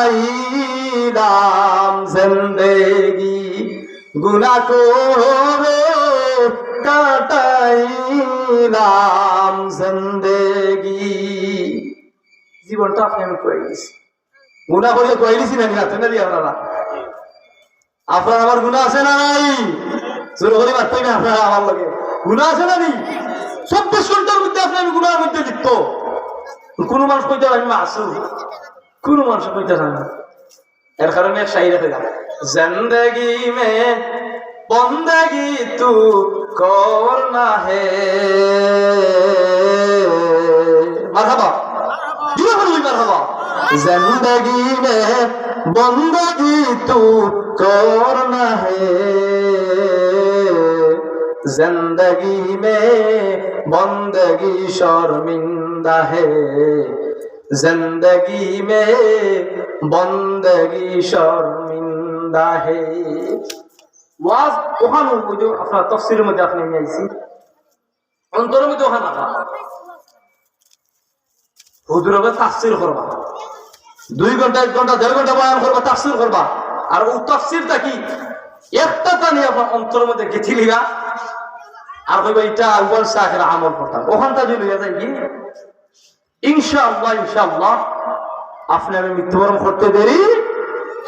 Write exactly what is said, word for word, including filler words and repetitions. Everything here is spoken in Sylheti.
কাটাইলাম জিন্দেগি, গুনা করে কাটাইলাম জিন্দেগি। জীবনটা আপনি আমি কই দিছি, গুনা করে কই দিছি না, না, না, আপনারা, আপনার আমার গুনা আছে না নাই? জোরে করি মাতইন না আপনারা আমার লগে, গুনা আছে না নি? চব্বিশ ঘন্টার মধ্যে আপনি আমি গুনার মধ্যে লিপ্ত। কোনো মানুষ কইতে পারে আমি মাসুম, কোনো মানুষ কইতে পারে না। এর কারণে এক শায়রে কইলাম, "জিন্দেগি মে বন্দেগি তু করনা হে।" মারহাবা। জোরে বলি মারহাবা। "জিন্দেগি মে বন্দেগি তু করনা হে, জিন্দেগি মে বন্দেগি শর্মিন্দা হে।" জিন্দেগি মে বন্দেগি শর্মিন্দা হে। ওয়াজ ওখান ওই যে আপনার তফসিরের মধ্যে আপনি নিয়ে আইছি, অন্তরের মধ্যে ওখান আঁকা। হুজুর হবে তাফসির করবা, দুই ঘন্টা, এক ঘন্টা, দেড় ঘন্টা বয়ান করবা, তাফসির করবা। আর ও তাফসিরটা কি একটা টানি আপনার অন্তরের মধ্যে গেঁথি লিবা, আর কইবা, "এটা আউয়াল শাহের আমল করতাম।" ওখানটা যদি লইয়া যায় কি, ইনশাআল্লাহ, ইনশাআল্লাহ, আপনি আমি মৃত্যুবরণ করতে দেরি